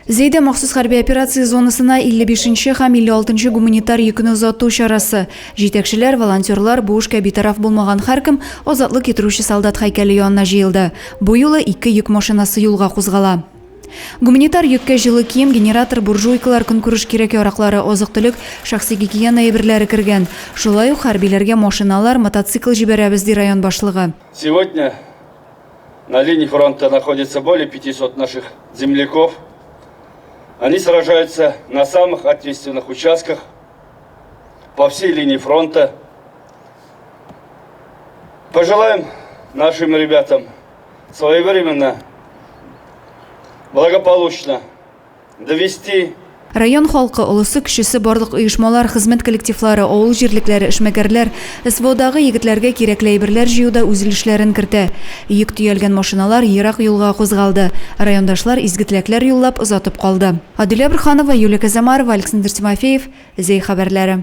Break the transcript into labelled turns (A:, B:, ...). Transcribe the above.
A: Зәйдә махсус хәрби операция зонасына 55 нче һәм 56 нчы гуманитар йөкне озату чарасы. Җитәкчеләр, волонтерлар, бу эшкә битараф булмаган һәркем Азатлык китерүче солдат һәйкәле янына җыелды. Бу юлы ике йөк машинасы юлга кузгала. Гуманитар йөккә җылы кием, генератор, буржуйкалар, көнкүреш кирәк-яраклары, азык-төлек, шәхси гигиена әйберләре кергән. Шулай ук хәрбиләргә машиналар, мотоцикл җибәрәбез, ди район башлыгы.
B: Сегодня на линии фронта находится более 500 наших земляков. Они сражаются на самых ответственных участках по всей линии фронта. Пожелаем нашим ребятам своевременно, благополучно довести
A: Район халкы, олысы-кечесе, барлык оешмалар, хезмәт коллективлары, авыл җирлекләре, эшмәкәрләр СВОдагы егетләргә кирәкле әйберләр җыюда үз өлешләрен кертә. Йөк төялгән машиналар ерак юлга кузгалды. Райондашлар изге теләкләр юллап, озатып калды. Адилә Борһанова, Юлия Казамарова, Александр Тимофеев, Зәй хәбәрләре.